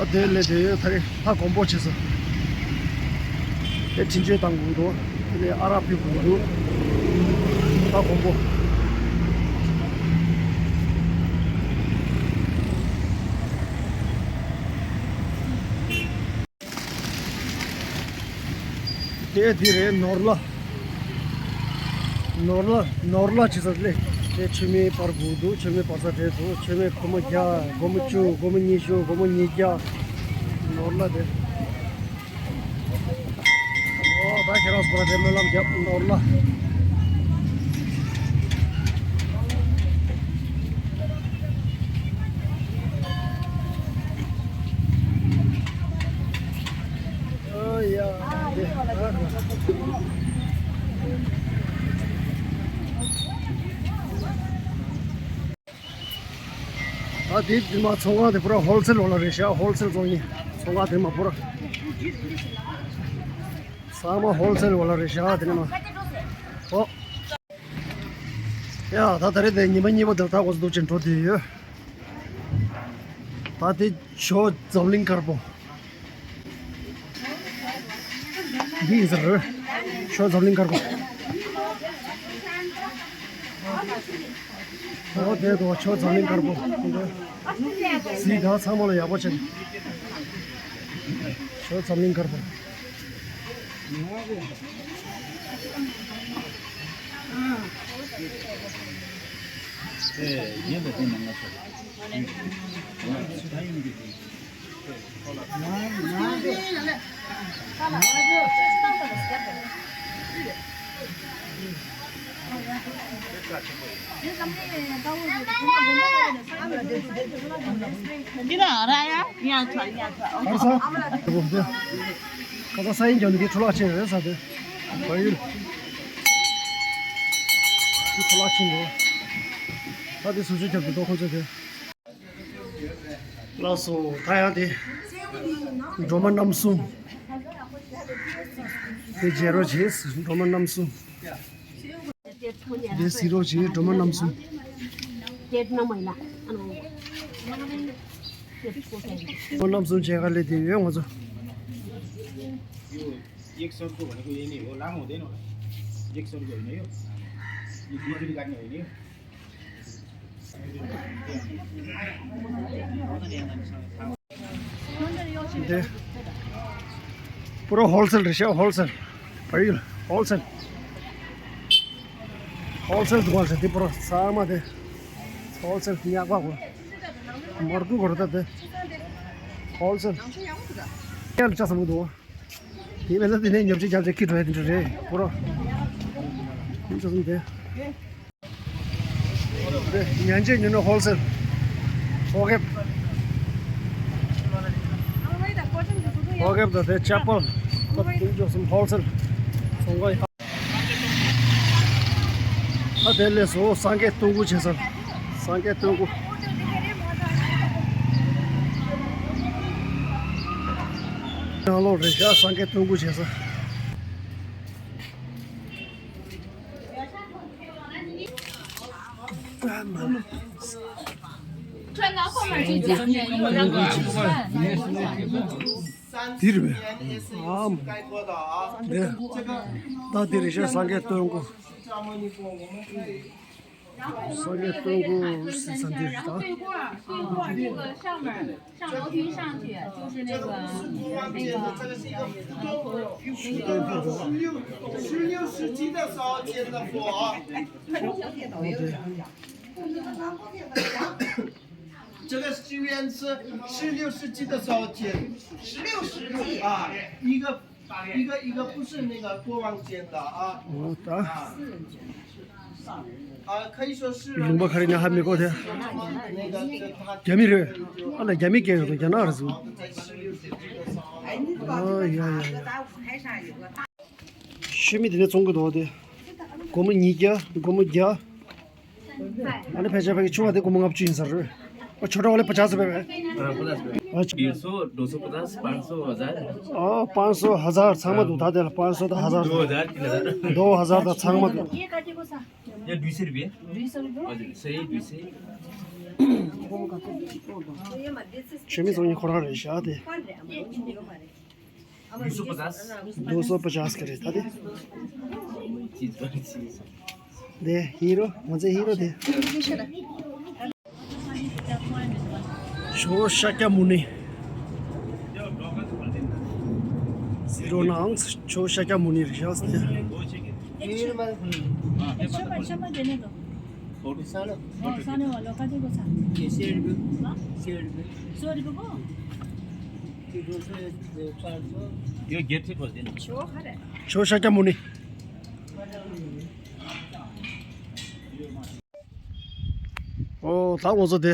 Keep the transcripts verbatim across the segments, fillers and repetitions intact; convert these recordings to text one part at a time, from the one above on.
ཨ་དེ་ལས་དེ་ཡོད་ཐ་རེ་ཧ་གོམ་པོ་བྱེད་ས། དེ་འཕྲིན་བཅོལ་བཏང་དགོས་འདུག་དེ་ལས་ཨ་རག་ཕུལ་དགོས་འདུག་ཧ་གོམ་པོ། དེ་དེ་རེད་ནོར་ལ། ནོར་ལ་ནོར་ལ་ཅི་ཟེར་ལེ། དེ་མཆོད་མེ་སྤར་དགོས་འདུག་མཆོད་མེ་སྤར་ས་དེ་འདུག་མཆོད་མེ་སྒོར་མོ་བརྒྱ། སྒོར་མོ་བཅུ། སྒོར་མོ་ཉི་ཤུ། སྒོར་མོ་ཉིས་བརྒྱ། ནོར་ལ་དེ། ཨོ་ད་ཁྱེད་རང་ཚོ་དེ་སྨོན་ལམ་རྒྱབ་ནོར་ལ། ཨོ་ཡ་དེ། ད་དེ་དེ་མ་ཚོང་ཁང་དེ་པུ་ར་ཧོལ་སེལ་ཝ་ལ་རེད་ཤག་ཧོལ་སེལ་ཚོང་གཉིས་ཚོང་ཁང་དེ་མ་པུ་ར། ཚང་མ་ཧོལ་སེལ་ཝ་ལ་རེད་ཤག་དེ་ནས་མ། ཨོ། ཡ་ད་ད་རེས་དེ་ཉི་མ་གཉིས་པ་དེར་ད་འགོ་ཚུགས་ཅན་འགྲོ་དེ་ཡོད། ད་དེ་ཇོ་འཛམ་གླིང་དཀར་པོ། འདི་ཡིན་ཟེར། ཇོ་འཛམ་གླིང་དཀར་པོ། ཨོ་དེ་དོ་ཇོ་འཛམ་གླིང་དཀར་པོ། གཟིགས་དང་ཚང་མ་ལ་ཡག་པོ་བྱེད། ཇོ་འཛམ་གླིང་དཀར་པོ། འདི་ན་ར་ཡ་ཡ་ཚ་ཡ་ཚ། ཁ་ས་ཁ་ས་ས་ཡིན་ཀྱང་འདི་འཕྲོ་བརླག་ཆེན་རེད་ས་དེ། བལ་ཡུལ་འདི་འཕྲོ་བརླག་ཆེན་རེད། ད་དེ་སུ་ཆུ་ཁྱབ་ཀྱི་ཏོ་ཁོ་ཚོ་དེ། ལགས་སོ་ད་ཡང་དེ། སྒྲོལ་མ་རྣམ་གསུམ། དེ་རྗེ་རོ་བྱེད་སྒྲོལ་མ་རྣམ་གསུམ། དེ་སི་རོ་བྱེད་སྒྲོལ་མ་རྣམ་གསུམ། སྒྲོལ་མ་རྣམ་གསུམ་བྱེད་ག་ལས་དེ་ཡོད་ང་ཚོ། एक सौको भनेको यही नै हो, लामो हुँदैन होला। एक सौको होइन यो। यो दुई दुई काट्ने होइन यो। འདི་པུ་ར་ཧོལ་སེལ་རེད་ཤག་ཧོལ་སེལ། བལ་ཡུལ་ཧོལ་སེལ། ཧོལ་སེལ་འདུག་པ་རེད་འདི་པུ་ར་ཚང་མ་དེ། ཧོལ་སེལ་ཉག་པ་གོ། མར་ཁུ་གོ་ར་ད་དེ། ཧོལ་སེལ། ཀྱང་ལ་ཆ་ས་མི་འདུག་དེ་མེད་ན་དེ་ནས་ཉོ་ཆ་རྒྱབ་ཆ་ཁྱི་འགྲོ་ཡ་དེ་འདྲ་རེད་པུ་ར། ཁྱིམ་ཚང་དེ། དེ་ཉན་ཆས་ཉོ་ནི་ཧོལ་སེལ། ཨོ་ཁེབ། ཨོ་ཁེབ་དང་དེ་ཅ་པལ། ཁོ་དེ་འཇོག་སུམ་ཧོལ་སེལ། ཚོང་ཁང་ཡ། ཨ་དེ་ལས་སོ་སངས་རྒྱས་སྟོང་སྐུ་བྱེད་ས། སངས་རྒྱས་སྟོང་སྐུ། ནང་ལོགས་རེད་ཤག་སངས་རྒྱས་སྟོང་སྐུ་བྱེད་ས། འདི་རེད་པས། ཨམ། འདི། ད་འདི་རེད་ཤག་སངས་རྒྱས་སྟོང་སྐུ། སངས་རྒྱས་སྟོང་སྐུ་ཟེར་ས་འདི་རེད་ད། 上楼梯上去，就是那个那个那个。十六世纪的时候建的佛啊。这个寺院是十六世纪的时候建的。十六世纪啊，一个一个一个不是那个国王建的啊。 ཨོ་ད། ལུང་པ་ག་རེ་ན་ཧ་མི་གོ་དེ། རྒྱ་མི་རེད། ཨ་ལ་རྒྱ་མི་སྐད་ཡོད་དོ་རྒྱ་ནག་རེད་ཟེར། ཨོ་ཡ་ཡ་ཡ། ཤི་མི་དེ་ནས་བཙོང་གི་འདུག་དེ། སྒོར་མོ་ཉིས་བརྒྱ་སྒོར་མོ་བརྒྱ། ཨ་ནི་ཕལ་ཆེར་ཕལ་ཆེར་ཆུང་བ་དེ་སྒོར་མོ་ལྔ་བཅུ་ཡིན་ས་རེད། ཨ་ཆོ་འདྲ་བ་ལས་པ་ཆ་ཚོད་པས། ཨ་ཆ། डेढ़ सौ, दो सौ पचास, पाँच सौ, हजार। ཨ་पाँच सौ, हजार ཚང་མ་འདུག་ད་དེ་ལ་पाँच सौ དང་हजार དང་दो हजार, तीन हजार। दो हजार དང་ཚང་མ་འདུག ये काटेको छ। या दुई सय रुपियाँ। दुई सय रुपियाँ। हजुर, सय, दुई सय। ཆོས་མེད་ཚོགས་གཉིས་ཁོ་རང་རེད་བཞག་དེ། दो सौ पचास। दो सौ पचास का रेट था दे। दे हीरो, मुझे हीरो दे। छो शाक्य मुनि। जीरो नाम छो शाक्य मुनि रिशास दे। एक सौ का, एक सौ का देने दो। सालो। हाँ, सामने वालों का देखो सा। ये सौ रुपये। हाँ? सौ रुपये। सौ रुपये को? ये दो सौ, ये चार सौ। यो गेट से खोल देना। छो शाक्य मुनि। ཨོ་ད་ང་ཚོ་དེ།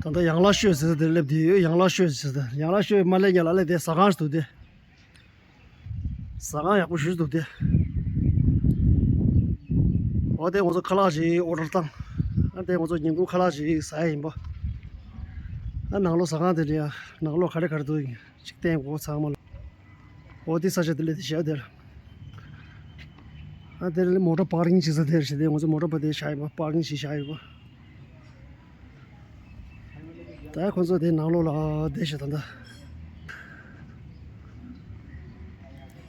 ད་ལྟ་ཡང་ལ་ཤོད་ཟེར་དེ་སླེབས་དེ་ཡོད། ཡང་ལ་ཤོད་ཟེར་དེ། ཡང་ལ་ཤོད་མ་སླེབས་ཉལ་ལ་སླེབས་དེ་ཟ་ཁང་ཞིག་འདུག་དེ། ཟ་ཁང་ཡག་པོ་ཞིག་འདུག་དེ། ཨོ་དེ་ང་ཚོ་ཁ་ལག་ཅིག་ཨོ་ཌར་བཏང་། ཨ་དེ་ང་ཚོ་ཉིན་གུང་ཁ་ལག་ཅིག་ཟ་ཡ་ཡིན་པ། ཨ་ནང་ལོགས་ཟ་ཁང་དེ་འདྲ་ཡ། ནང་ལོགས་ག་རེ་ག་རེ་འདུག་ཡིན། ཅིག་བསྟན་གོ་ཚང་མ་ལ། འོ་དེ་ས་ཆ་དེ་ལས་དེ་ཞེ་དེར། ཨ་དེ་ལས་མོ་ཊ་པར་ཀིང་བྱེད་ས་དེར་ཞེ་དེ་ང་ཚོ་མོ་ཊ་པ་དེ་བཞག་ཡོད་པ། པར་ཀིང་ཞིག་བཞག་ཡོད་པ། ད་ཁོ་ཚོ་དེ་ནང་ལོགས་ལ་བསྡད་ཤག་ད་ལྟ།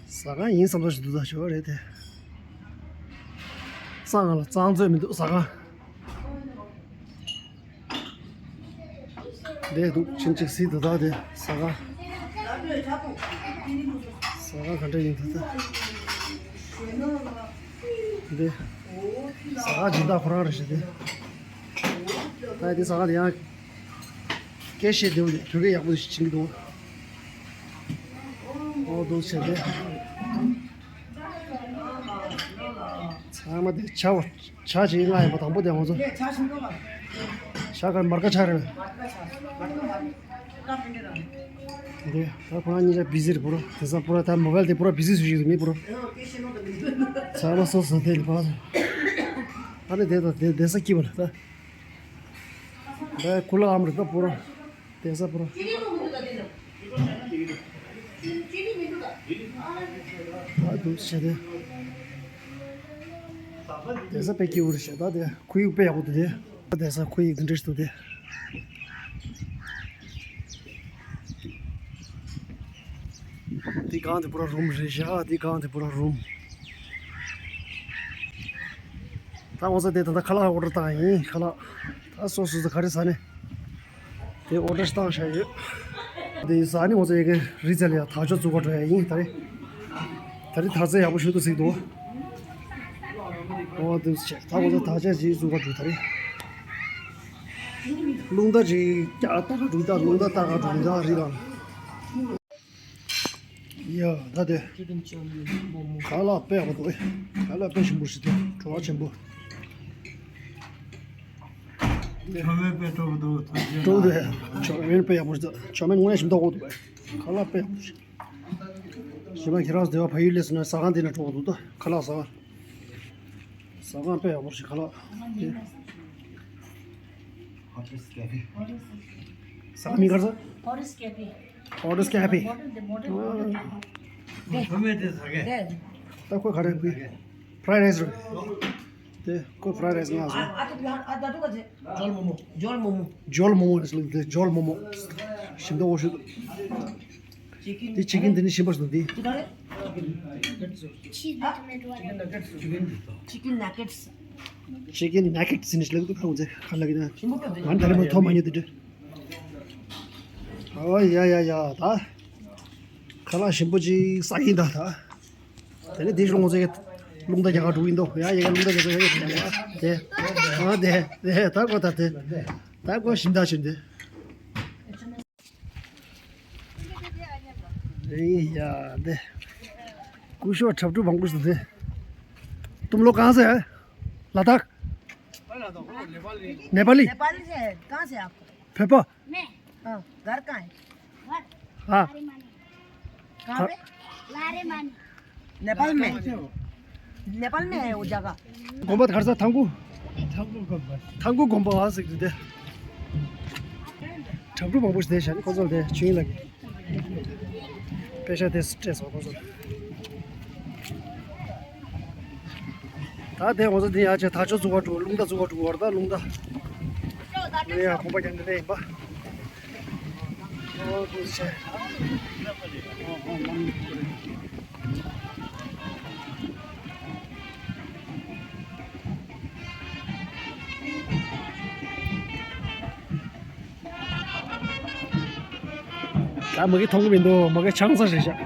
ཟ་ཁང་ཡིན་བསམ་ས་ཞིག་འདུག་ད་ཞོ་རེད་དེ། གཙང་ལ་གཙང་ཚོད་མི་འདུག་ཟ་ཁང་། འདས་འདུག་ཕྱིན་ཅིག་སྲིད་དུ་ད་དེ་ཟ་ཁང་། ཟ་ཁང་ག་འདྲ་ཡིན་དུ་ད། འདི་ཟ་ཁང་སྦྱིན་བདག་ཁོ་རང་རེད་ཤག་དེ། ད་དེ་ཟ་ཁང་དེ་ཡང་སྐད་བཤད་དེ་བོད་སྐད་ཡག་པོ་ཞིག་བྱིན་གྱི་འདུག་ཨོ་འདུག་བྱས་ཏེ། ཚང་མ་དེ་ཆ་བ། ཇ་ཅིག་མངགས་ཡིན་པ་དང་པོ་དེ་ང་ཚོ། ཇ་ག་མར་ཀ་ཇ་རེད། འདི་ད་ཁོ་རང་གཉིས་ཆ་བི་ཟི་རེད་པུ་ར། དེང་སང་པུ་ར་ད་མོ་བལ་དེ་པུ་ར་བི་ཟི་བཟོས་ཡོད་མི་པུ་ར། ཚང་མ་སོ་སོ་དེ་ལ་ཕར། ཨ་ནི་དེ་དང་དེ་དེ་ས་སྐྱིད་པ་ལ་ད། ད་ཁུ་ལ་ཨམ་རེད་ད་པུ་ར། དེ་ས་པུ་ར། ཨ་འདུག་བྱས་ཏེ། དེ་ས་དཔེ་སྐྱིད་པོ་རེད་ཤག་ད་དེ་ཁོར་ཡུག་དཔེ་ཡག་པོ་འདུག་དེ། དེ་ས་ཁོར་ཡུག་འདི་འདྲ་ཞིག་འདུག་དེ། འདི་སྒང་དེ་པུ་ར་རུམ་རེད་ཤག་འདི་སྒང་དེ་པུ་ར་རུམ། ད་ང་ཚོ་དེ་ད་ལྟ་ཁ་ལག་ཨོ་ཌར་བཏང་ཡིན། ཁ་ལག་ད་སོ་སོ་སོ་ག་རེ་ཟ་ནས། དེ་ཨོ་ཌར་བཏང་བཞག་ཡོད། དེ་ཟ་ནི་ང་ཚོ་ཡ་གི་རི་རྩེ་ལ་ཡ་དར་ལྕོག་བཙུགས་པ་འགྲོ་ཡ་ཡིན་ད་རེས། ད་རེས་དར་རྩེ་ཡག་པོ་ཞིག་ཏུ་གཟིགས་འདུག་ཨོ་དེ་ཚོ་ཆེ་ད་ང་ཚོ་དར་ལྕོག་ཅིག་བཙུགས་པ་འགྲོ་ད་རེས། རླུང་རྟ་ཅིག་ཀྱག་ཏག་འགྲོ་ད། རླུང་རྟ་ཏག་འགྲོ་ད་རི་ལ། ཡ་ད་དེ། ཁ་ལག་དཔེ་ཡག་པོ་འདུག་ཁ་ལག་དཔེ་ཞིམ་པོ་ཞིག་འདུག་བྲོ་བ་ཆེན་པོ། ཁྱོད་མེད་པའི་སྤྲོ་བོ་འདུག་ཐོན་རྒྱུ་ཁྱོད་མེད་པའི་ཡག་པོ་ཞིག་འདུག་ཁྱོད་མེད་དངོས་གནས་ཞིམ་མདོག་འོག་འདུག་ཁ་ལག་དཔེ་ཡག་པོ་ཞིག་ཞིམ་པ་ཁྱེད་རང་སྡེ་བ་ཕ་ཡུལ་ལས་སུ་ན་ཟ་ཁང་འདི་ན་སྤྲོ་བོ་འདུག་ད་ཁ་ལག་ཟ་ཁང་། ཟ་ཁང་དཔེ་ཡག་པོ་ཞིག་ཁ་ལག་ཟ་ཁང་མིང་ག་རེ་ཟེར། Forest Cafe. Forest Cafe. Modern, the modern, modern. ཁོ་མེད་དེ་ཟ་གས། ད་ཁོ་ག་རེ་ཁོའི་fried rice རེད། དེ་ཁོ་fried rice ང་ཟ། ཇོལ་མོ་མོ། ཇོལ་མོ་མོ། ཇོལ་མོ་མོ་རེད་ཟེར་དེ་ཇོལ་མོ་མོ། ཞིམ་མདོག་འོ་ཞུ། དེ་chicken དེ་ནི་ཞིམ་པ་ཞིག་འདུག་དེ། Chicken nuggets. Chicken nuggets ཟེར་ནས་ལབ་འདུག་ཁ་ངོ་ཚེ་ཁ་ལག་གི་ན། ང་ད་རེས་མ་ཐོག་མ་ཉལ་དུ་འདྲི། ཨོ་ཡ་ཡ་ཡ་ད། ཁ་ལག་ཞིམ་པོ་ཅིག་ཟ་ཡིན་ད་ད། དེ་ནས་དེ་ཞོག་ང་ཚོ་ཡ་རླུང་རྟ་རྒྱག་ག་འགྲོ་གི་ཡིན་དོ། ཡ་ཡ་རླུང་རྟ་རྒྱག་ག་ཡ་ཡ་རྒྱག་ག་དེ། ཨ་དེ་དེ་ད་གོ་ད་དེ། ད་གོ་ཞིམ་ད་ཞིམ་དེ། ए यार दे कुछ और छपटू भंगुस दे। तुम लोग कहाँ से है? लद्दाख? नेपाली? नेपाल से है। कहाँ से आप? फेपा? हाँ, घर कहाँ है? हाँ। कहाँ पे? नेपाल में। नेपाल में है वो जगह। गोम्बा घर से थंगू। थंगू गोम्बा। थंगू गोम्बा आ सकते थे। छपटू भंगुस दे शायद कौन सा दे चुन लगे। पेशा दे स्ट्रेस हो कौन सा। ད་དེ་ང་ཚོ་འདི་ཡར་བྱས་དར་ལྕོག་བཙུགས་པར་འགྲོ། རླུང་རྟ་བཙུགས་པར་འགྲོ་བར་ད་རླུང་རྟ། ཡ་ཁོང་པ་ཀྱང་འདི་ལས་ཡིན་པ། ཨོ་ཐུགས་རྗེ་ཆེ། ཨོ་ཨོ་ལམ། ད་མ་གི་མཐོང་གི་མི་འདུག་མ་གི་ཆང་ས་རེད་ཤག་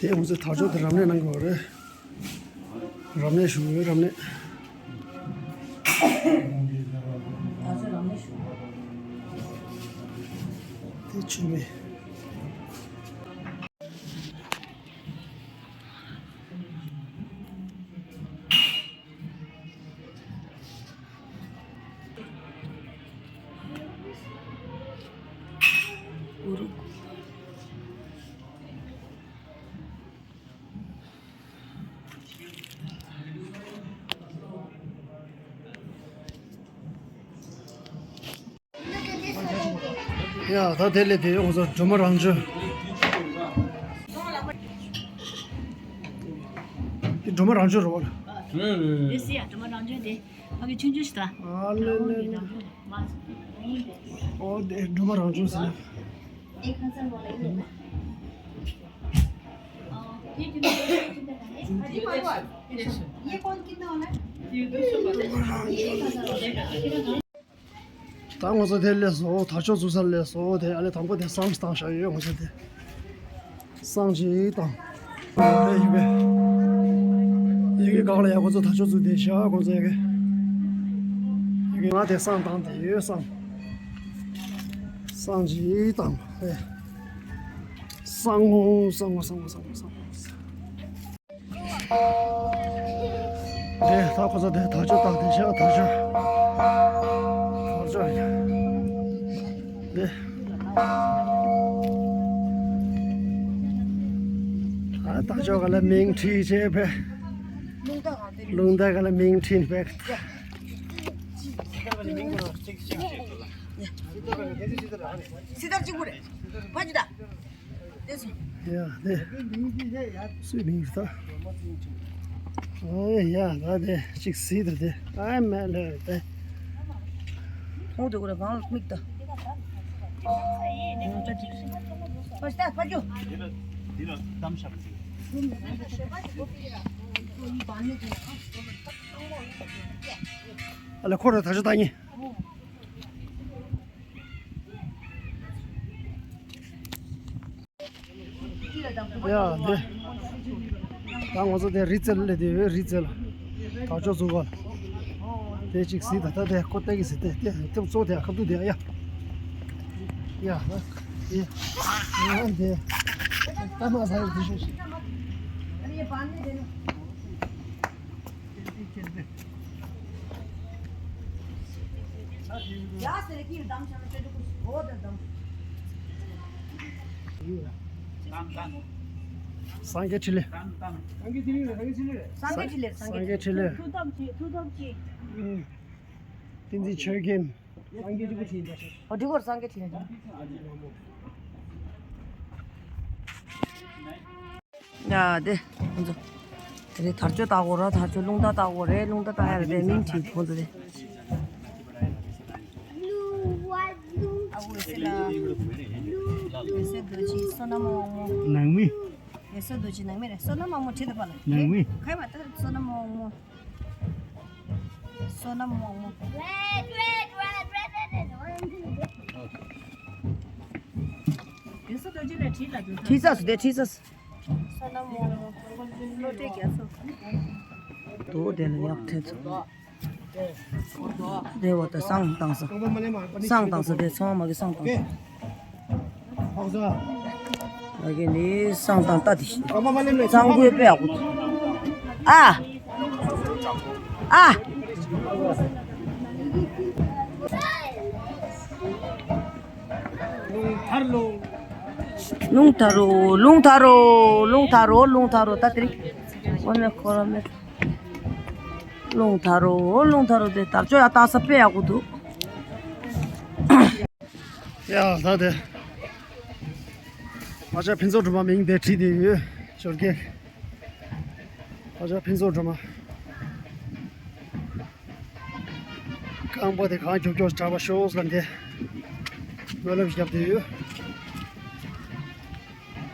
དེ་ང་ཚོས་དར་ལྕོག་དེ་རབ་གནས་གནང་དགོས་རེད། རབ་གནས་ཞུ་ཡོད་རབ་གནས། དེ་ཆུ་མེད། ཡ་ད་དེ་ལས་དེ་ཡོང་ས་སྒྲོལ་མ་རང་བྱོན། འདི་སྒྲོལ་མ་རང་བྱོན་རེད་བ། རེད་རེད། དེ་སི་ཡ་སྒྲོལ་མ་རང་བྱོན་དེ་ཕ་གི་ཆུང་ཆུང་ཞིག་ད། ཨ་ལེ་ལེ་ལེ། ཨོ་དེ་སྒྲོལ་མ་རང་བྱོན་ཟེར་ན། ད་ང་ཚོ་དེ་སླེབས་སོང་། དར་ལྕོག་འཛུགས་ས་སླེབས་སོང་། དེ་ཨ་ལེ་དང་པོ་དེ་བསང་བཏང་བཞག་ཡོད། ང་ཚོ་དེ་བསང་ཅིག་བཏང་། དེ་ཡི་གེ་ཡི་གེ་སྒང་ལ་ཡ་ཁོ་ཚོ་དར་ལྕོག་འཛུགས་བསྡད་བཞག་ཁོ་ཚོ་ཡི་གེ་ཡི་གེ་ང་དེ་བསང་བཏང་དེ་ཡོད། བསང་བསང་ཅིག་བཏང་། དེ་བསང་ངོ་བསང་ངོ་བསང་ངོ་བསང་ངོ་བསང་ངོ། དེ་ད་ཁོ་ཚོ་དེ་དར་ལྕོག་བཏང་དེ་ཤག་དར་ལྕོག་དར་ལྕོག་ཡ། དེ་ད་དར་ལྕོག་ག་ལ་མིང་བྲིས་བྱས་པས། རླུང་རྟ་ག་ལ་མིང་བྲིས་པས། སི་ཏར་གཅིག་པུ་རེད། ཕ་ཅི་ད། ཡ་དེ། སུའི་མིང་རེད་ད། ཨོ་ཡ་ད་དེ་གཅིག་གཟིགས་དང་དེ་ཨ་མ་ལོས་དེ། ཧོང་དེ་གུ་ར་གང་ལ་མིག་ད། ཧོང་ད་ཅིག་ཕ་ཅི་ད་ཕ་ཅུ། ཨ་ལེ་ཁོ་ར་ད་ཅི་ད་ཉི། ཡ་དེ། ད་ང་ཚོ་དེ་རི་རྩེ་ལ་སླེབས་དེ་ཡོད། རི་རྩེ་ལ། དར་ལྕོག་འཛུགས་ག་ལ། དེ་གཅིག་གཟིགས་དང་ད་དེ་ཁོ་ལྟ་གི་ཟེར་དེ་དེ་དེ་གཙོ་དེ་ཁ་ཐུག་དེ་ཡ། ཡ་ད་དེ་ཡ་དེ་ད་མ་ཟ་ཡི་དེ་ཤོད་ཤིག་སངས་རྒྱས་འཕྲིན་ལས། སངས་རྒྱས་འཕྲིན་ལས། སངས་རྒྱས་འཕྲིན་ལས། སངས་རྒྱས་འཕྲིན་ལས། ཐུགས་དམ་གྱིས། ཐུགས་དམ་གྱིས། བསྟན་འཛིན་ཆོས་རྒྱན། སངས་རྒྱས་འཕྲིན་ལས། ཨོ་འདི་སྐོར་སངས་རྒྱས་འཕྲིན་ལས། ཡ་དེ། ཁོང་ཚོ། དེ་རིང་དར་ལྕོག་བཏགས་དགོས་ར། དར་ལྕོག་རླུང་རྟ་བཏགས་དགོས་རེད། རླུང་རྟ་བཏགས་ཡ་རེད་དེ་མིང་བྲིས་ཁོང་ཚོ་དེ། ཨ་ཁུ་འོད་ཟེར་ལགས། འོད་ཟེར་རྡོ་རྗེ་བསོད་ནམས་དབང་མོ། ནང་མི། འོད་ཟེར་རྡོ་རྗེ་ནང་མི་རེད། བསོད་ནམས་དབང་མོ་བྲིས་འདུག་པ་ལ། ནང་མི། ག་ཡ་མ་ད་བསོད་ནམས་དབང་མོ། བསོད་ནམས་དབང་མོ། འོད་ཟེར་རྡོ་རྗེ་ལ་བྲིས་ལ་འདུག་བྲིས་ཚར་སོང་དེ་བྲིས་ཚར་སོང་། བསོད་ནམས་དབང་མོ། བློ་གཏད་རྒྱ་མཚོ། དོ་དེ་ལ་ཡག་ཐེ་ཚོ། དེ་འོ་ད་བསང་བཏང་ས། བསང་བཏང་ས་དེ་ཚང་མ་གི་བསང་བཏང་ས། ཨ་གི་ནི་བསང་བཏང་ལྟ་དེ་ཤི། གཙང་པོའི་དཔེ་ཡག་པོ། ཨ། ཨ། རླུང་ཐར་རོ། རླུང་ཐར་རོ། རླུང་ཐར་རོ། རླུང་ཐར་རོ། ད་དེ་རིང་། ཁོ་ནས་ཁོ་ར་མེད། རླུང་ཐ་རུ་རླུང་ཐ་རུ་དེ་དར་ལྕོག་ཡ་བཏགས་ས་དཔེ་ཡག་པོ་འདུག་ཡ་ད་དེ། ཨ་ཅག་ཕུན་ཚོགས་སྒྲོལ་མ་མིང་དེ་བྲིས་ཏེ་ཡོད། ཞོར་གས། ཨ་ཅག་ཕུན་ཚོགས་སྒྲོལ་མ། རྐང་པ་དེ་གང་མགྱོགས་མགྱོགས་དྲག་པ་ཤོག་ལ་འདི་སྨོན་ལམ་བརྒྱབ་བསྡད་ཡོད།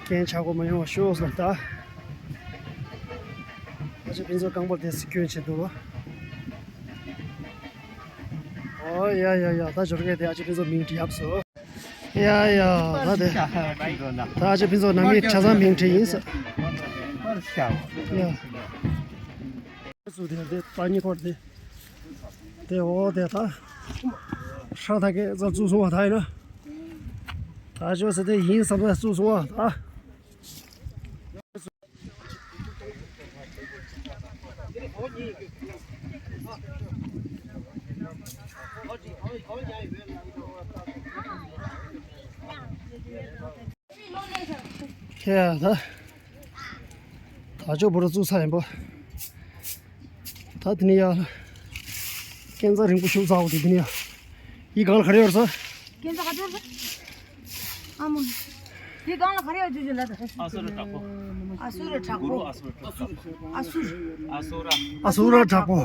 རྐྱེན་ཆག་སྒོ་མ་ཡོང་བ་ཤོག་ལ་ད། ཨ་ཅག་ཕུན་ཚོགས་རྐང་པ་དེ་སི་སྐྱོན་བྱེད་འདུག་ཨོ་ཡ་ཡ་ཡ། ད་ཞོར་གས་དེ་ཨ་ཅག་ཕུན་ཚོགས་མིང་བྲིས་ཡབ་སོ། ཡ་ཡ། ད་དེ་ད་ཨ་ཅག་ཕུན་ཚོགས་ནང་མི་ཆ་ཚང་མིང་བྲིས་ཡིན་ས། ཡ། སུ་དེ་དེ་ད་གཉིས་སྐོར་དེ། དེ་འོ་དེ་ད། ཧྲ་ད་གེ་ཙ་བཙུགས་སོང་བ་ད་ཡིན་ན། ད་ཅོ་ཟེར་དེ་ཡིན་བསམ་ན་བཙུགས་སོང་བ་ད། ཁྱེད་ད། ད་ཅོ་བོ་ར་བཙུགས་ས་ཡིན་པ། ད་དེ་ནི་ཡ། སྐས་འཛེག་རིང་པོ་ཤུགས་ཚ་བོ་དེ་དེ་ནི་ཡ། ཡི་གང་ལ་ག་རེ་ཡོད་ས། སྐས་འཛེག་ག་ཚོད་ས། ཨ་མོ། དེ་གང་ལ་ག་རེ་ཡོད་ཅུ་ཅུ་ལ་ད། ཨ་སོ་ར་དྲག་པོ། ཨ་སོ་ར་དྲག་པོ། ཨ་སོ་ར། ཨ་སོ་ར་དྲག་པོ།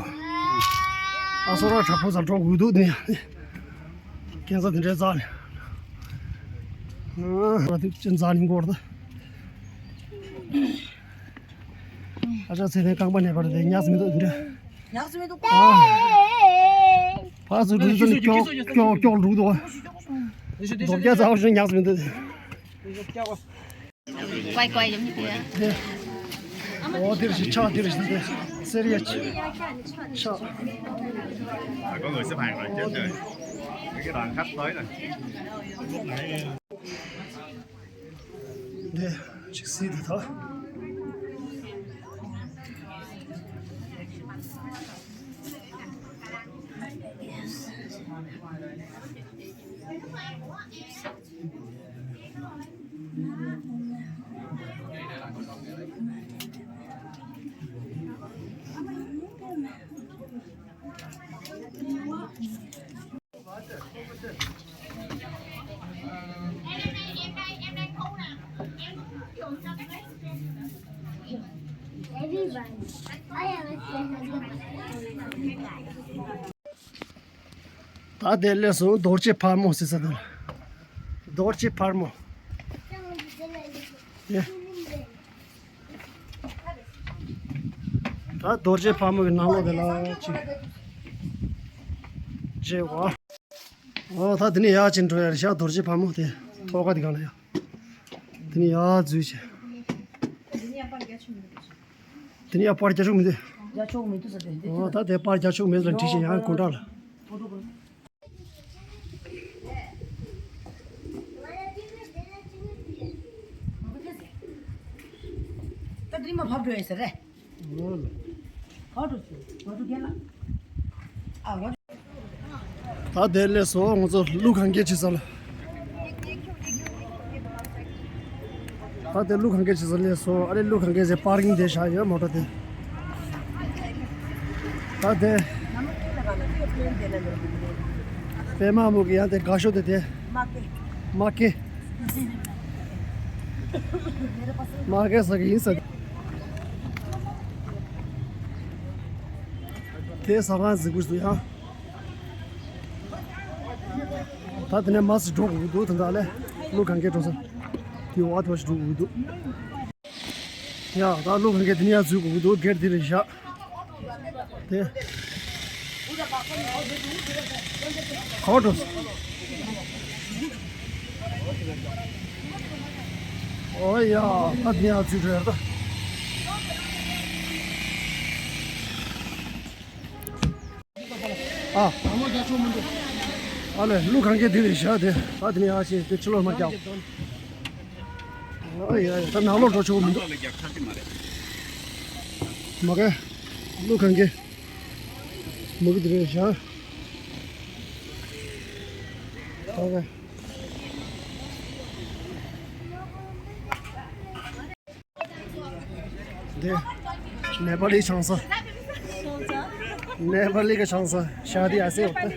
ཨ་སོ་ར་དྲག་པོ་ཟ་འགྲོ་འུ་དུ་དེ་ནི་ཡ། སྐས་འཛེག་དེ་འདྲའི་རྩ་ནས། ཨ་དེ་ཅན་རྩ་ནས་འགོར་ད། ཨ་ཅག་ཚེ་ནས་རྐང་པ་ནས་པར་དེ་ཉག་ཙམ་མི་འདུག་འདྲ། ཉག་ཙམ་མི་འདུག་གོ། ཕར་ཚུར་འགྲོ་དུས་ཀྱོག་ཀྱོག་ཀྱོག་འགྲོ་འདུག་གོ། རྡོ་སྐྱ་ཚ་བ་ཞིག་ཉག་ཙམ་མི་འདུག་ཀོའི་ཀོའི་ཡོང་གི་འདུག་ཡ། འོ་དེར་ཞིག་ཆགས་དེར་ཞིག་དེ་སེར་ཡ་ཆགས། འདི་ཅིག་སྲིད་དེ་ཐོག་ད་དེ་ལས་སུ་རྡོ་རྗེ་ཕག་མོ་ཟེར་ས་དེ་ལ། རྡོ་རྗེ་ཕག་མོ། ཡེ། ད་རྡོ་རྗེ་ཕག་མོ་གི་ནང་ལོགས་དེ་ལ་ཅིག་རྗེ་བ། ཨོ་ད་དེ་ནས་ཡར་ཅིག་འགྲོ་ཡ་རེད་ཤག་རྡོ་རྗེ་ཕག་མོ་དེ་ཐོག་ཁ་དེ་གང་ལ་ཡ། དེ་ནས་ཡར་འཛུལ་བྱས། དེ་ནས་ཡར་པར་རྒྱག་ཆོག་མི་འདུག་རྒྱག་ཆོག་མི་འདུག་ཟེར་ཏེ་འདི་ཨོ་ད་དེ་པར་རྒྱག་ཆོག་མེད་ལ་བྲིས་བྱས་ཡང་དགོང་དག་ལ། ད་དེ་མ་ཕབ་འགྲོ་ཡིན་ཟེར་རེད། ད་དེ་ལས་སོ་ང་ཚོ་ཀླུ་གན་རྐྱལ་ཆེ་ས་ལ། ད་དེ་ཀླུ་གན་རྐྱལ་ཆེ་ས་ལས་སོ་ཨ་རེ་ཀླུ་གན་རྐྱལ་ཟེར་པར་ཀིང་དེ་བཞག་ཡོད་མོ་ཊ་དེ། ད་དེ། པད་མ་མོ་གི་ཡང་དེ་དགའ་ཤོས་དེ་དེ། མ་སྐད། མ་སྐད་ཟ་གི་ཡིན་ས། དེ་ཟ་ཁང་གཟིགས་པོ་ཞིག་འདུག་ཡ། ད་དེ་ནས་མར་ཙམ་འགྲོ་དགོས་ཀྱི་འདུག་ད་ལྟ་ལས་ཀླུ་གན་རྐྱལ་འགྲོ་ས། དེ་འོག་དེ་བ་ཞིག་འགྲོ་དགོས་ཀྱི་འདུག་ཡ་ད་ཀླུ་གན་རྐྱལ་དེ་ནས་ཡར་འཛུལ་དགོས་ཀྱི་འདུག་སྒེར་དེ་རེད་བཞག་དེ། ག་པར་འགྲོ། ཨོ་ཡ་ད་དེ་ནས་ཡར་འཛུལ་འགྲོ་ཡ་ད། ཨ། ཨ་ལས་ཀླུ་གན་རྐྱལ་དེ་རེད་བཞག་དེ། ད་དེ་ནས་ཡར་ཕྱིན་དེ་ཕྱི་ལོགས་མར་རྒྱག་ཨོ་ཡ་ཡ་ད་ནང་ལོགས་འགྲོ་ཆོག་མི་འདུག་མ་ག་ཀླུ་གན་རྐྱལ་མ་གི་དེ་རེད་བཞག་ད་ག་འདི། नेपाली छाउँछ। नेपालीको छाउँछ। शादी आसे होता।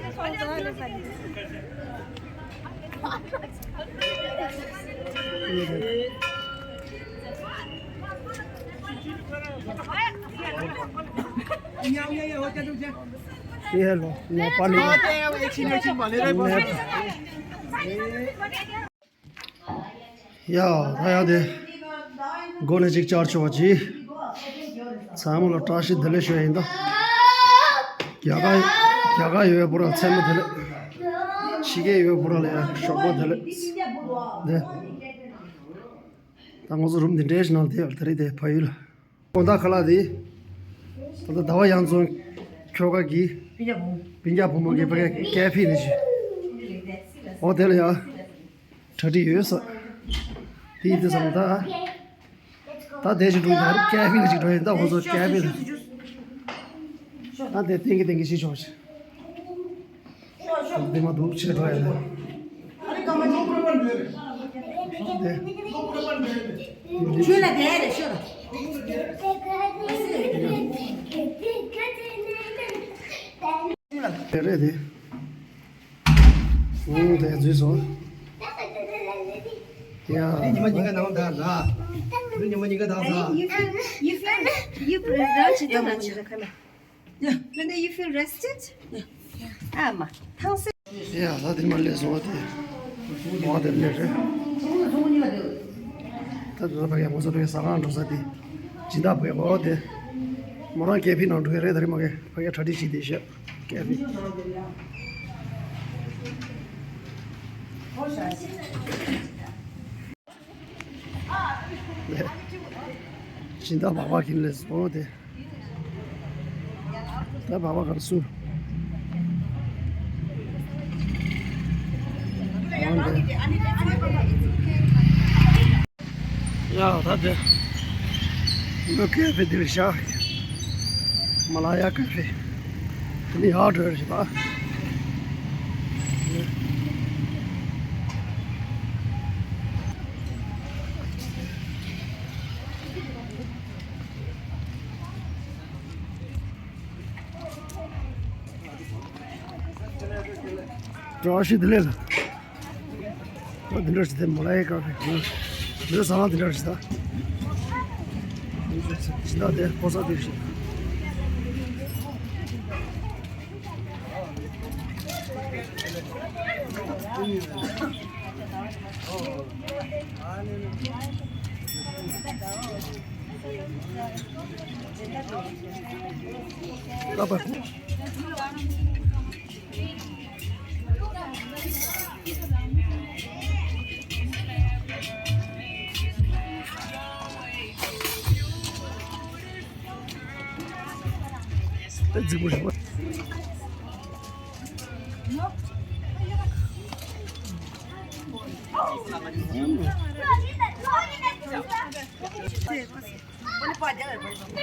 ये है लो, नेपाली। एकछिन, एकछिन भनेर नेपाली। ཡ། ད་ཡ་དེ། སྒོ་ནས་ཅིག་བཅར་ཆོག་པ་ཅིག་ཚང་མ་ལ་བཀྲ་ཤིས་བདེ་ལེགས་ཞུ་ཡ་ཡིན་ད། རྒྱ་གར། རྒྱ་གར་ཡོད་པ་ར་མཚན་མོ་བདེ་ལེགས། ཕྱི་རྒྱལ་ཡོད་པ་ར་ལ་ཡ་ཞོགས་པ་བདེ་ལེགས། དེ། ད་ང་ཚོ་རུམ་འདི་འདྲའི་ནང་དེ་ད་རེས་དེ་ཕ་ཡུལ་ལ། དགོང་དག་ཁ་ལག་དེ། ད་ལྟ་ཟླ་བ་གཡང་འཛོམས་ཁྱོ་ག་གི། སྤུན་ཀྱག་བུ་མོ་གི་ཕ་གི་ཀེ་ཕི་ནི་ཞིག་འོ་དེ་ལ་ཡ། གྲ་སྒྲིག་ཡོད་ས། དེ་ཡིན་དུས་ཙམ་ད། ད་དེ་ཞིག་འགྲོ་ཡིན་ད་རུ་ཀེ་ཕི་ཞིག་འགྲོ་ཡིན་ད་ཧོ་ཚོ་ཀེ་ཕི་ལ། ད་དེ་ཏིང་གི་ཏིང་གི་ཞིག་ཆོག་ཞིག་འདི་མ་འདུག་ཆེ་འགྲོ་ཡ་ལ། ཆུ་ལ་དེ་རེ་ཤོད། དེ་རེད་དེ། ཨོ་དེ་འཛུལ་སོང་། ཡ། ཉི་མ་ཉི་ག་ནང་ད་ལ། ཉི་མ་ཉི་ག་ད་ལ། You feel, you feel, you feel rested? Yeah, Linda, you feel rested? Yeah. ཨ་མ། ཐང་སེ། ཡ། ད་དེ་མ་ལས་སོང་བ་དེ། མ་དེ་ལས་རེད། ད་དེ་ཕ་གི་མོ་ཚོ་ཕ་གི་ཟ་ཁང་འགྲོ་ས་དེ། སྦྱིན་བདག་བུ་ཡ་གོ་དེ། མོ་རང་ཀེ་ཕི་ནང་འགྲོ་གི་རེད། ད་རེད་མ་གི་ཕ་གི་གྲ་སྒྲིག་བྱེད་དེ་ཤག་ཀེ་ཕི། སྦྱིན་བདག་སྦག་སྦག་གིན་ལས་སོང་དེ། ད་སྦག་སྦག་གར་སུ། ཡ། ད་དེ། མོ་ཀེ་ཕི་འདིར་བཞག་མ་ལ་ཡ་ཀེ་ཕི། དེ་ནི་ཡར་འགྲོ་རེད་པ། བཀྲ་ཤིས་བདེ་ལེགས་ལ། ཨ་འདི་འདྲ་ཞིག་དེ་མོ་ལ་ཡའི་ཀ་ཕེ། འདི་ཟ་ཁང་འདི་འདྲ་ཞིག་ད། འདི་འདྲ་དེ་ཕོ་གསར་དེ་ཞིག་ད་པ། ད་རྫིག་པོ་རེད་པ།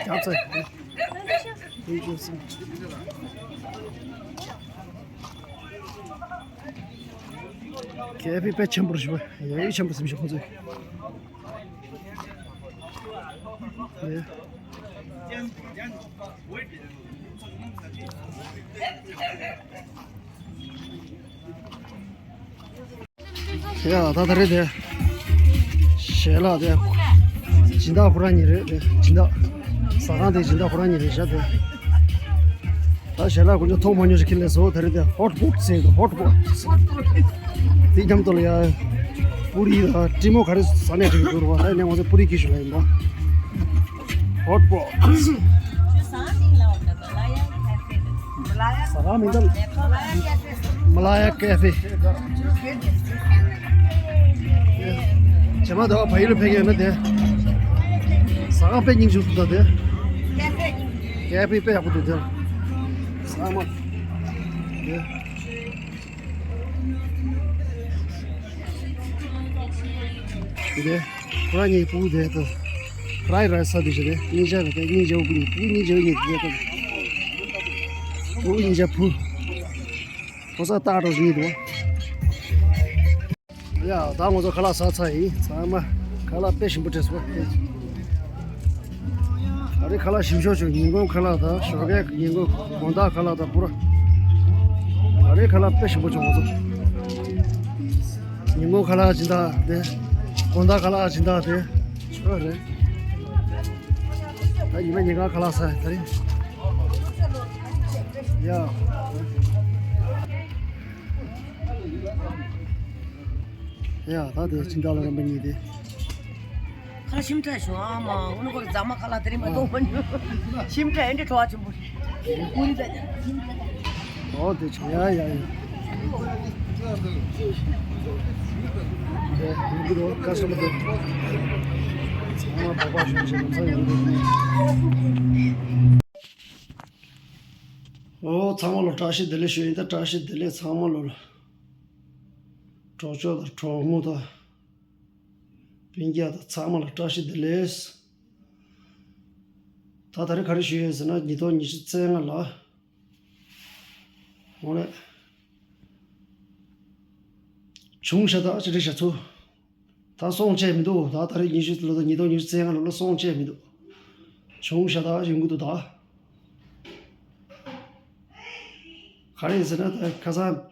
རྒྱབ་ཚ། ཀེ་ཕི་དཔེ་ཆེན་པོ་རེད་ཤག་ཡ་ཡི་ཆེན་པོ་སེམས་ཤིག་ཁོང་ཚོས། ཡ། ཡ། ད་ད་རེད་དེ། ཞལ་ལག་དེ། སྦྱིན་བདག་ཁོ་རང་གཉིས་རེད་དེ། སྦྱིན་བདག་ཟ་ཁང་དེ་སྦྱིན་བདག་ཁོ་རང་གཉིས་རེད་ཤག་དེ། ད་ཞལ་ལག་དཀོན་མཆོག་མཐོང་མ་མྱོང་ཞིག་ཁྱེར་ལས་སོ། ད་རེད་དེ་ཧོ་ཊི་པོ་ཊི་ཟེར་དུ་ཧོ་ཊི་པོ་ཊི། དེ་མཉམ་དུ་ལ་ཡ། པུ་རི་དང་ཀྲི་མོ་ག་རེ་ཟ་ནས་འགྲིག་འདུག་ར་བ། ད་ནས་ང་ཚོ་པུ་རི་ཁྱེར་ཞུ་ལ་ཡིན་པ། ཧོ་ཊི་པོ་ཊི། ཟ་ཁང་མིང་ད་མ་ལ་ཡ་ཀེ་ཕེ། ཇེ་མ་ད་བ་ཕ་ཡུལ་ལ་ཕེབས་ཡོད་ན་དེ། ཟ་ཁང་དཔེ་སྙིང་རྗེ་འདུག་ད་དེ། ཀེ་ཕེ་དཔེ་ཡག་པོ་འདུག་དེ། ཟ་མ། དེ། དེ་ཁོ་རང་གཉིས་ཕྲུ་གུ་དེ་ད་ཕ་རའི་རའི་སི་ཟ་དེ་བྱས་ཏེ་གཉིས་ཆ་རེད་དེ། གཉིས་ཆ་བུ་གཉིས། ཕྲུ་གུ་གཉིས་ཆ་གཉིས་དེ་ད་ཕྲུ་གུ་གཉིས་ཆ་བུ། ཕོ་གསར་སྟག་འདྲ་བོ་གཉིས་འདུག་བ། ཡ། ད་ང་ཚོ་ཁ་ལག་ཟ་ཚར་ཡིན། ཚང་མ་ཁ་ལག་དཔེ་ཞིམ་པོ་སྤྲད་སོང་བ། དེ་ཁ་ལག་ཞིམ་ཤོས་བྱུང་། ཉིན་གུང་ཁ་ལག་དང་ཞོགས་ཀའི་ཉིན་གུང་དགོང་དག་ཁ་ལག་དང་པུ་ར། ད་རེས་ཁ་ལག་དཔེ་ཞིམ་པོ་བྱུང་ང་ཚོ། ཉིན་གུང་ཁ་ལག་སྦྱིན་བདག་དེ། དགོང་དག་ཁ་ལག་སྦྱིན་བདག་དེ། ཆོས་རེད། ད་ཉི་མ་ཉིན་གང་ཁ་ལག་ཟ་ད་རེས། ཡ། ཡ་ད་དེ་སྦྱིན་བདག་ལ་རམ་པ་གཉིས་དེ། ཁ་ཞིམ་དྲགས་བྱུང་ཨ་མ། ཨུ་ནུ་ཁོ་རྫ་མ་ཁ་ལག་དེ་རིང་མ་གཏོང་མ་ནུས། ཞིམ་དྲགས་ཨེ་འདྲ་བྲོ་བ་ཆེན་པོ་རེད། ཨོ་དེ་བྱུང་ཡ་ཡ་ཡ། དེ་ཡིན་གྱི་འདུག་ཁ་ཤས་མ་གཏོགས། ཚང་མ་བོད་པ་བྱུང་བྱས་ནས་ཚང་ཡོང་གི་འདུག་ཨོ་ཚང་མ་ལ་བཀྲ་ཤིས་བདེ་ལེགས་ཞུ་ཡིན། ད་བཀྲ་ཤིས་བདེ་ལེགས་ཚང་མ་ལ། གྲོགས་མཆོག་དང་གྲོགས་མོ་དང་། སྤུན་ཀྱག་དང་ཚང་མ་ལ་བཀྲ་ཤིས་བདེ་ལེགས། ད་ད་རེས་ག་རེ་ཞུ་ཡོད་ཟེར་ན། ཉིས་སྟོང་ཉི་ཤུ་རྩ་ལྔ་ལ། འོ་ལེ། བྱུང་ཤ་སྟག་ཅི་རེད་ཤ་ཚུ། ད་སོང་བྱས་མི་འདུག་ད་ད་རེས་ཉི་ཤུ་ལོ་དང་ཉིས་སྟོང་ཉི་ཤུ་རྩ་ལྔ་ལོ་ལ་སོང་བྱས་མི་འདུག་བྱུང་ཤ་སྟག་ཡོང་གི་འདུག་ད་ག་རེ་ཡིན་ཟེར་ན། ད་ཁ་སང་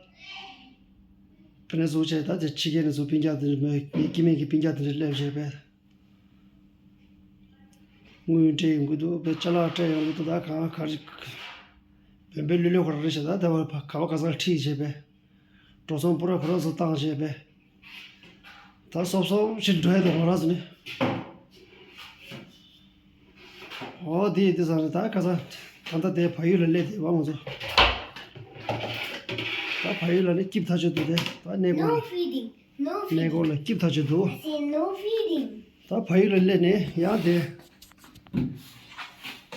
ཕ་ནས་བཟུང་བྱས་ད་དེ་ཕྱི་རྒྱལ་ནས་བཟུང་སྤུན་ཀྱག་དེ་འདྲ་མོ་སྐྱེ་དམན་གྱི་སྤུན་ཀྱག་དེ་འདྲ་སླེབས་བྱས་པས། དངུལ་སྤྲད་ཡོང་གི་འདུག་བས་ཅ་ལག་སྤྲད་ཡོང་གི་འདུག་ད་གང་ག་རེ་བོན་པོའི་ལུས་ལུས་ཁོ་རང་རེད་ཤག་ད་དེ་བ་ག་བ་ག་ས་ལ་ཁྲིད་བྱས་པས། འགྲོ་སོང་པུ་ར་ཁོ་རང་ཚོ་བཏང་བྱས་པས། ད་སོབ་སོབ་ཞིག་འགྲོ་ཡ་འདུག་ང་རང་ཚོ་ནི། འོ་དེ་ཡིན་དུས་ཙང་ནས་ད་ཁ་སང་ད་ལྟ་དེ་བལ་ཡུལ་ལ་སླེབས་དེ་བ་ང་ཚོ། ད་བལ་ཡུལ་ལ་ནི་སྐྱིད་ཐག་ཆོད་འདུག་དེ་ད་གནས་སྐོར་No ལ། feeding. No གནས་feeding. སྐོར་ལ་སྐྱིད་ཐག་ཆོད་འདུག I say no feeding. ད་བལ་ཡུལ་ལ་སླེབས་ནས་ཡང་དེ་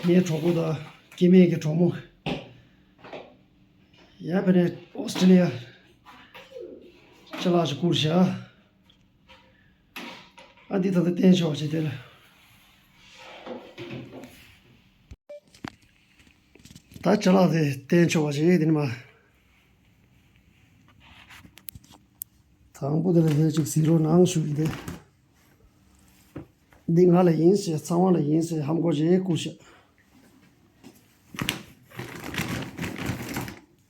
ངའི་གྲོགས་པོ་དང་སྐྱེ་དམན་གྱི་གྲོགས་མོ། ཡང་ཕ་ནས་ཨོ་སི་ཀྲི་ལི་ཡ་ཅ་ལག་ཅིག་བསྐུར་བཞག་ཨ་འདི་ད་ལྟ་བསྟན་ཆོག་བྱེད་དེ་ལ། ད་ཅ་ལག་དེ་བསྟན་ཆོག་བྱེད་དེ་ནི་མ། དང་པོ་དེ་ལ་དེ་ཅིག་གཟིགས་རོགས་གནང་ཞུ་གི་དེ། འདི་ང་ལ་ཡིན་ཟེར། ཚང་མ་ལ་ཡིན་ཟེར། ཧམ་གོ་ཅེས་བསྐུར་བྱ།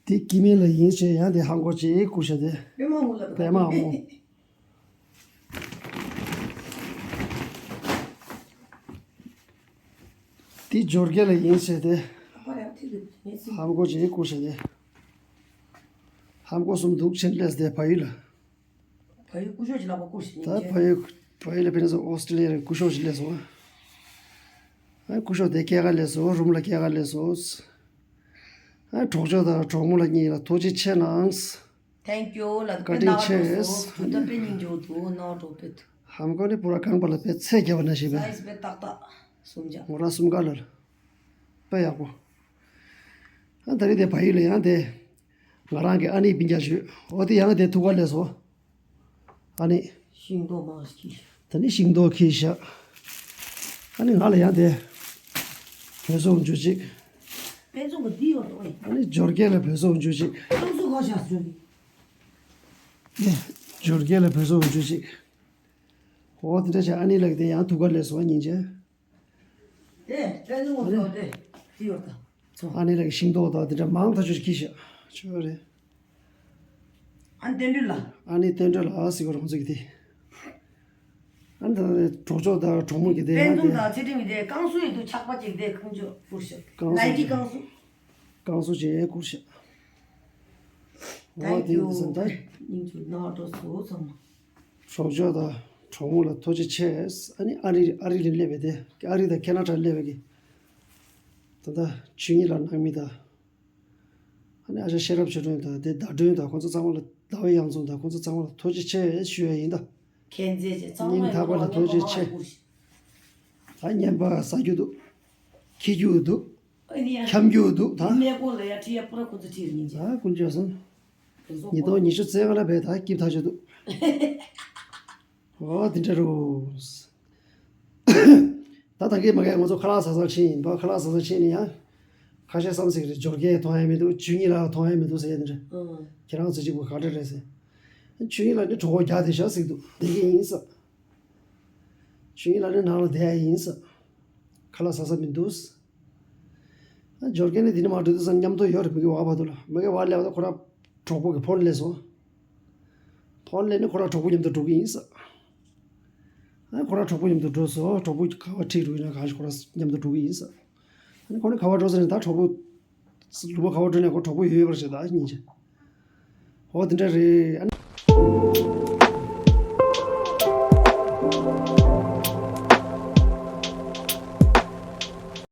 འདི་སྐྱེ་དམན་ལ་ཡིན་ཟེར། ཡང་འདི་ཧམ་གོ་ཅེས་བསྐུར་བྱ་དེ། པད་མ་ཧམ་གོ། འདི་འབྱོར་རྒྱལ་ལ་ཡིན་ཟེར་དེ། ཧམ་གོ་ཅེས་བསྐུར་བྱ་དེ། ཧམ་གོ་གསུམ་འདུག་ཕྱིན་སླེབས་དེ་བལ་ཡུལ་ལ། བལ་ཡུལ་སྐུ་ཞབས་ཀྱི་ལག་པ་བསྐུར་ཞིག་ད་ཡིན་བལ་ཡུལ་བལ་ཡུལ་ལ་ཕེབས་ནས་ཨོ་སི་ཀྲི་ལི་ཡ་རེ་སྐུ་ཞབས་ཤིག་སླེབས་སོང་། ཨ་སྐུ་ཞབས་དེ་སྐྱེལ་ག་སླེབས་སོང་། རུམ་ལ་སྐྱེལ་ག་སླེབས་སོང་། ཨ་གྲོགས་མཆོག་དང་གྲོགས་མོ་ལ་གཉིས་ལ་ཐུགས་རྗེ་ཆེ་གནང་། Thank you ལ་བཀའ་དྲིན་ཆེ། དུས་ད་དཔེ་སྙིང་རྗེ་པོ་འདུག་ནོར་འགྲོ་དཔེ་འདུག་ཧམ་གོ་ནི་པུ་ར་རྐང་པ་ལ་དཔེ་ཚད་རྒྱབ་པ་ན་ཞེས་པས། སའི་ཛི་དཔེ་ཏག་ཏག་གསུམ་ཆ། ངོ་ར་གསུམ་ཀ་ལ་དཔེ་ཡག་པོ། ཨ་ད་རེས་དེ་བལ་ཡུལ་ལ་ཡང་དེ། ང་རང་གི་ཨ་ནེའི་སྤུན་ཀྱག་ཞུས། འོ་དེ་ཡང་དེ་ཐུག་ག་སླེབས་སོང་། ཨ་ནི། ཤིང་ཏོག་མང་ཞིག་ད་ནི་ཤིང་ཏོག་ཁྱེར་བཞག་ཨ་ནི་ང་ལ་ཡང་དེ། བོད་སོག་འཇུ་ཅིག་དཔེ་མཚོན་གྱི་འདི་ཡོད་དོ། ཨ་ནི་འབྱོར་རྒྱལ་ལ་བོད་སོག་འཇུ་ཅིག་ཀང་སུ་ག་ཤ་སུ་ནི། ཨེ། འབྱོར་རྒྱལ་ལ་བོད་སོག་འཇུ་ཅིག་འོ་དེ་འདྲ་བྱས་ཨ་ནི་ལགས་དེ་ཡང་ཐུག་ག་སླེབས་སོང་སྙིང་རྗེ། དེ་དཔེ་མཚོན་གྱི་འདི་ཡོད་དོ། ཨ་ནི་ལགས་ཤིང་ཏོག་དང་དེ་འདྲ་མང་ཐག་ཆོད་ཅིག་ཁྱེར་བཞག་ཆོས་རེད། ཨ་ནི་བསྟན་སྒྲོལ་ལགས། ཨ་ནི་བསྟན་སྒྲོལ་ལགས་ཟེར་གོ་རང་ཚོ་གི་དེ། ཨ་ནི་ད་གྲོགས་མཆོག་དང་གྲོགས་མོ་གི་དེ་དཔལ་ཡང་འཛོམས་དེ། དང་ཚེ་རིང་གི་དེ་ཀང་སུ་ཡི་དུ་ཆག་པ་ཅིག་དེ་ཁང་ཆོག་བསྐུར་ཤག་ཀང་སུ་ནའི་ཊི་ཀང་སུ། ཀང་སུ་ཅེས་བསྐུར་ཤག་འོ་དེ་འདི་ཟེར་ད། སྙིང་ཆུ་ནག་འགྲོ་སོ་ཚང་མ། གྲོགས་མཆོག་དང་གྲོགས་མོ་ལ་ཐུགས་རྗེ་ཆེ། ཨ་ནི་ཨ་རི་ཨ་རི་ལ་སླེབས་པའི་དེ་ཨ་རི་དང་ཁེ་ན་ཌ་སླེབས་པའི་གི། ད་ལྟ་ཆོས་ཉིད་ལ་གནང་མི་དང་། ཨ་ནི་ཨ་ཅག་ཤེས་རབ་ཆོས་སྒྲོན་དང་དེ་ཟླ་སྒྲོན་དང་ཁོང་ཚོ་ཚང་མ་ལ། ཟླ་བའི་གཡང་འཛོམས་དང་ཁོང་ཚོ་ཚང་མ་ལ་ཐུགས་རྗེ་ཆེ་ཞུ་ཡ་ཡིན་ད། མཁྱེན་བརྩེ་ཆེ་ཚང་མ་སྙིང་ཐག་པ་ནས་ཐུགས་རྗེ་ཆེ། ད་ངན་པ་ཟ་རྒྱུ་འདུག་འཁྱེར་རྒྱུ་འདུག་འཁྱམ་རྒྱུ་འདུག་ད། གནས་སྐོར་ལ་ཡ་ཁྲིད་ཡ་པུ་ར་ཁོ་ཚོ་ཁྲིད་རེད་སྙིང་རྗེ། ད་ཀུན་སྤྱོད་སོང་། ཉིས་སྟོང་ཉི་ཤུ་རྩ་ལྔ་ལ་བས་ད་སྐྱིད་ཐག་ཆོད་འདུག་འོ་དེ་འདྲ་རུ། ད་ད་གས་མ་གས་ང་ཚོ་ཁ་ལག་ཟ་ཟ་ཕྱིན་ཡིན་པ། ཁ་ལག་ཟ་ཟ་ཕྱིན་ནས་ཡང་། ཁ་ཤས་བསམ་སྲིད་རེད། འབྱོར་སྐད་མཐོང་ཡ་མི་འདུག་ཆོས་ཉིད་ལ་མཐོང་ཡ་མི་འདུག་ཟེར་ཡ་དེ་འདྲ། ཨང་། ཁྱེད་རང་ཚོ་གཅིག་པུ་ག་འདྲ་རེད་ཟེར། ཆོས་ཉིད་ལ་ནི་གྲོད་ཁོག་རྒྱགས་བསྡད་ཤག་ཟེར་གི་འདུག་བསྡད་ཀྱི་ཡིན་ཟེར། ཆོས་ཉིད་ལ་ནི་ནང་ལ་བསྡད་ཡ་ཡིན་ཟེར། ཁ་ལག་ཟ་ས་མི་འདུག་ཨ་འབྱོར་མཁན་ནི་དེ་ནས་མར་འགྲོ་དུས་ཙམ་མཉམ་དུ་ཡོད་རེད། མི་གི་བ་བར་དུ་ལ། མི་གི་བ་སླེབས་ད་ཁོ་རང་གྲོགས་པོ་གི་ཕོན་སླེབས་སོང་། ཕོན་སླེབས་ནས་ཁོ་རང་གྲོགས་པོ་མཉམ་དུ་འགྲོ་གི་ཡིན་ས། ཨ་ཁོ་རང་གྲོགས་པོ་མཉམ་དུ་འགྲོ་སོང་། གྲོགས་པོ་ག་བ་ཁྲིད་འགྲོ་ཡིན་ན་གང་ཞིག་ཁོ་རང་མཉམ་དུ་འགྲོ་གི་ཡིན་ས། ཨ་ནི་ཁོ་ནི་ག་བ་འགྲོ་ཟེར་ནས་ད་གྲོགས་པོ། ལུང་པ་ག་བ་འགྲོ་ནས་ཁོ་གྲོགས་པོ་ཡོད་པར་བྱེད་ད་སྙིང་རྗེ། འོ་དེ་འདྲ་རེད། ཨ་ནི་